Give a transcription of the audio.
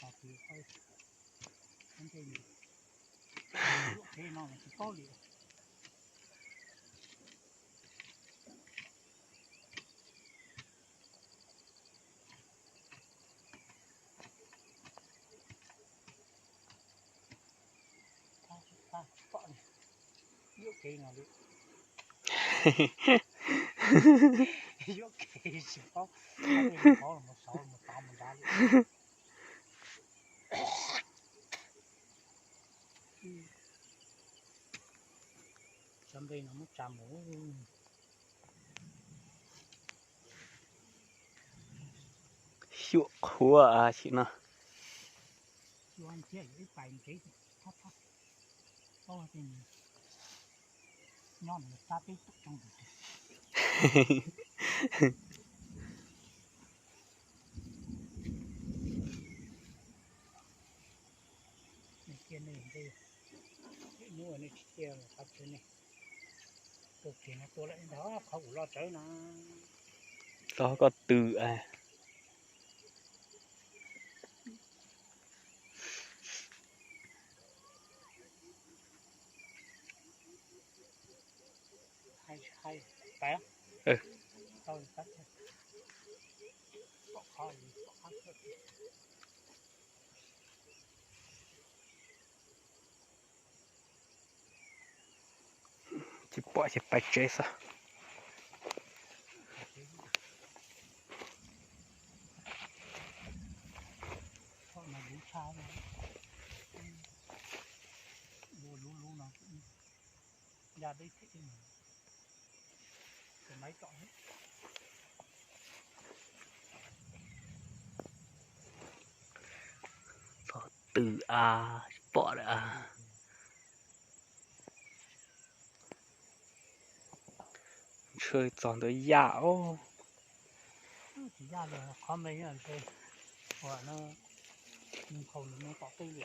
Tos tus, ntej, yuam kev no mas tsis paub li. Yuam kev no li, yuam kev tsis paub, paub los mus saud mus tod mus nrad li. Tso npe no muab tsa mus. Xyuam qhuav a, sim no. Nyob nws tab peb tuam rooj ntug. Nej ciaj nej nqi, hnub nej tsis ciaj los qhov tsis nej. Tus kiag no tua lawm ntag, qhov kuv los tsawv no. Txog koj tw a. Tsis pom ces pais tsev xwb. Txog tw a, tsis pom lawm a. Ntshe txog ntawd yaj os. Tsis yaj li, qhov me ntshe ua no, nws nkaus nws mus tom tej li.